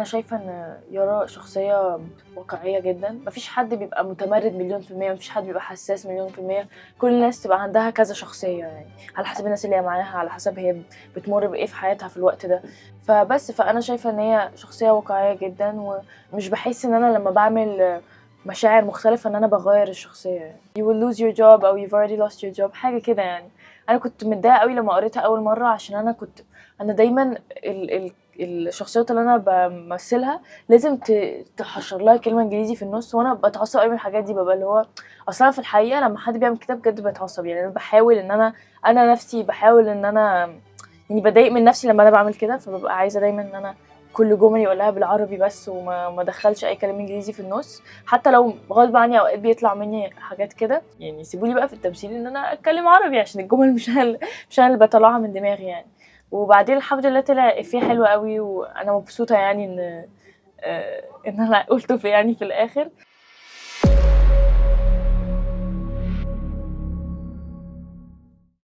انا شايفه ان يارا شخصية واقعية جدا. مفيش حد بيبقى متمرد مليون في المية، مفيش حد بيبقى حساس مليون في المية. كل الناس تبقى عندها كذا شخصية يعني، على حسب الناس اللي هي معاها، على حسب هي بتمر بإيه في حياتها في الوقت ده. فبس فأنا شايفة إن هي شخصية واقعية جدا، ومش بحس إن أنا لما بعمل مشاعر مختلفة إن أنا بغير الشخصية يعني. You will lose your job أو you've already lost your job، حاجة كده يعني. أنا كنت متضايقة قوي لما قريتها أول مرة، عشان أنا كنت أنا دايما ال الشخصيات اللي انا بمثلها لازم تحشر لها كلمة انجليزي في النص، وانا بتعصب قوي من الحاجات دي. ببقى اللي هو اصلا في الحقيقة لما حد بيعمل كده بجد بتعصب يعني. انا بحاول ان انا نفسي بحاول ان انا يعني بضايق من نفسي لما انا بعمل كده، فببقى عايزه دايما ان انا كل جملي اقولها بالعربي بس وما ما ادخلش اي كلام انجليزي في النص، حتى لو غصب عني اوقات بيطلع مني حاجات كده يعني. سيبولي بقى في التمثيل ان انا اتكلم عربي، عشان الجمل مش انا اللي بطلعها من دماغي يعني. وبعدين الحمد لله طلع افيه حلو قوي، وانا مبسوطة يعني ان انا قلته في يعني في الاخر.